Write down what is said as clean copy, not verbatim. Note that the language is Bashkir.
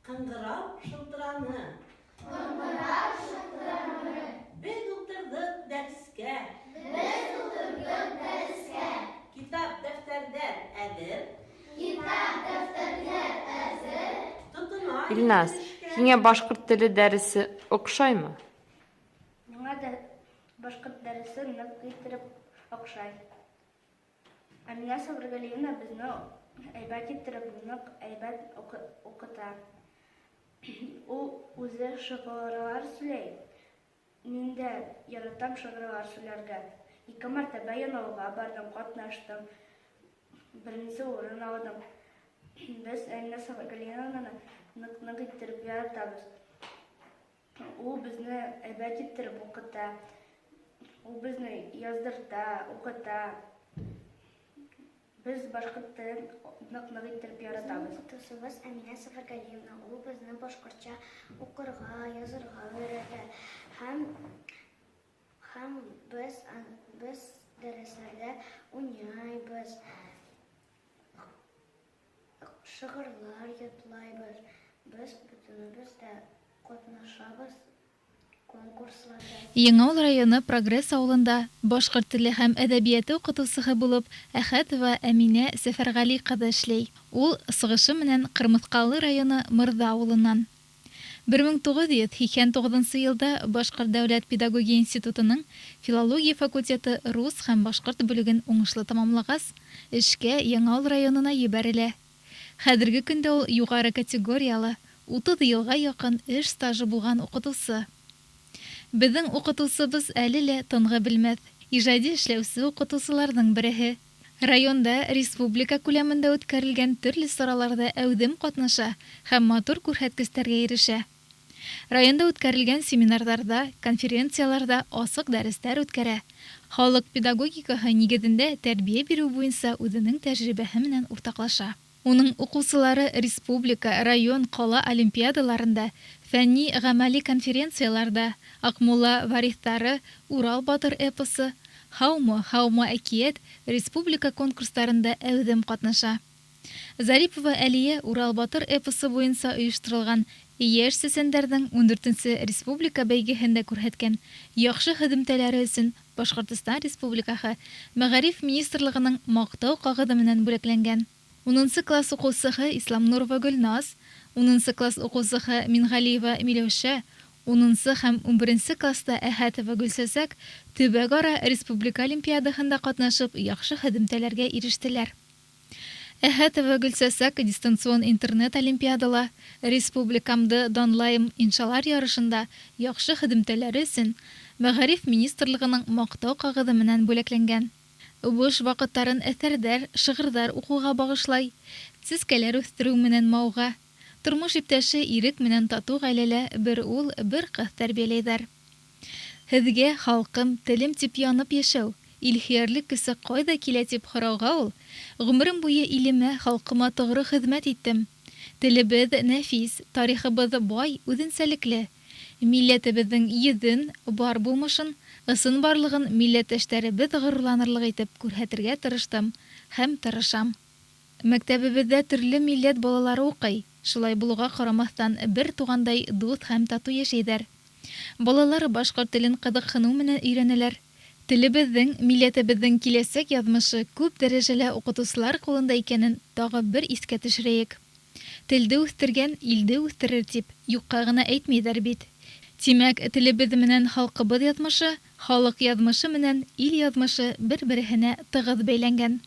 Кыңгырау шылтыраны. Кыңгырау шылтыраны. Без утырдык дәрескә. Без утырдык дәрескә. Китап, дәфтәрләр әзер. Китап, дәфтәрләр әзер. Тотынайык Илназ, эшкә. һиңә башкорт теле дәресе оҡшаймы? Миңа да башкорт дәресе нык иттереп охшай. Әминә Сабыргалиевна безне әйбәт иттереп, нык әйбәт укыта. Ул үзе шигырьләр сөйли. Мин дә яратам шигырьләр сөйләргә. Ике мәртәбә Яңавылга бардым, катнаштым. Беренче урын алдым. Без Әминә Сабыргалиевнаны нык-нык иттереп яратабыз. Ул безне әйбәт иттереп укыта. Ул безне яздырта, укыта. Без башкорт телен нык-нык иттереп яратабыз. Безнең укытучыбыз Әминә Сафаргалиевна, ул безне башкортча укырга, язырга өйрәтә. Һәм һәм без без дәресләрдә уйнайбыз, шигырьләр ятлайбыз. Без бөтенебез дә катнашабыз конкурсларда. Яңавыл районы Прогресс авылында башкорт теле һәм әдәбияты укытусыһы булып Әхәтова Әминә Сәфәргали кызы эшли. Ул сыгышы менән Кырмыскалы районы Мырза авылыннан. 1989 нчы елда Башкорт дәүләт педагогия институтының филология факультеты рус һәм башкорт бүлеген уңышлы тәмамлагас, эшкә Яңавыл районына ебәрелә. Хәзерге көндә ул югары категорияле, 30 елга якын эш стажы булган укытусы. Безнең укытусыбыз әле лә тынгы белмәҫ, ижади эшләүсе укытусыларҙың береһе. Районда, республика күләмендә үткәрелгән төрлө сараларҙа әүҙем ҡатнаша һәм матур күрһәткестәргә ирешә. Районда үткәрелгән семинарҙарҙа, конференцияларҙа асыҡ дәрестәр үткәрә. Халыҡ педагогикаһы нигеҙендә тәрбиә биреү буйынса үҙенең тәжрибәһе менән уртаҡлаша. Уның уҡыусылары республика, район, ҡала олимпиадаларында, фәнни-ғәмәли конференцияларҙа Аҡмулла вариҫтары, Урал батыр эпосы, Һаумы, һаумы әкиәт республика конкурстарында әүҙем ҡатнаша. Зарипова Әлиә Урал батыр эпосы буйынса ойошторолған йәш сәсәндәрҙең 14-нсе республика бәйгеһендә күрһәткән яҡшы һөҙөмтәләре өсөн Башҡортостан Республикаһы Мәғариф министрлығының маҡтау ҡағыҙы менән бүләкләнгән. 10-нсы класс уҡыусыһы Исламнурова Гөлназ, 10-нсы класс уҡыусыһы Минғәлиева Миләүшә, 10-нсы һәм 11-нсе класста Әхәтова Гөлсәсәк төбәк-ара республика олимпиадаһында ҡатнашып яҡшы һөҙөмтәләргә ирештеләр. Әхәтова Гөлсәсәк дистанцион интернет олимпиадала республикамды данлайым иншалар ярышында яҡшы һөҙөмтәләре өсөн Мәғариф министрлығының маҡтау ҡағыҙы менән бүләкләнгән. Буш ваҡыттарын әҫәрҙәр, шиғырҙар уҡыуға бағышлай, сәскәләр үҫтереү менән мауыға. Тормош иптәше Ирек менән татыу ғаиләлә бер ул, бер ҡыҙ тәрбиәләйҙәр. Һеҙгә халҡым, телем тип янып йәшәү, илһөйәрлек көсө ҡайҙа килә тип һорауға ул, ғүмерем буйы илемә, халҡыма тоғро хеҙмәт иттем. Телебеҙ нәфис, тарихыбыҙ бай, үҙенсәлекле. Милләтебеҙҙең йөҙөн, бар булмышын, ысынбарлығын милләттәштәребеҙ ғорурланырлыҡ итеп күрһәтергә тырыштым һәм тырышам. Мәктәбебеҙҙә төрлө милләт балалары уҡый, шулай булыуға ҡарамаҫтан, бер туғандай дуҫ һәм татыу йәшәйҙәр. Балалар башҡорт телен ҡыҙыҡһыныу менән өйрәнәләр. Телебеҙҙең, милләтебеҙҙең киләсәк яҙмышы күп дәрәжәлә уҡытыусылар ҡулында икәнен тағы бер иҫкә төшөрәйек. Телде үҫтергән илде үҫтерер тип юҡҡа ғына әйтмәйҙәр бит. Тимәк, телебеҙ менән халҡыбыҙ яҙмышы, халыҡ яҙмышы менән ил яҙмышы бер-береһенә тығыҙ бәйләнгән.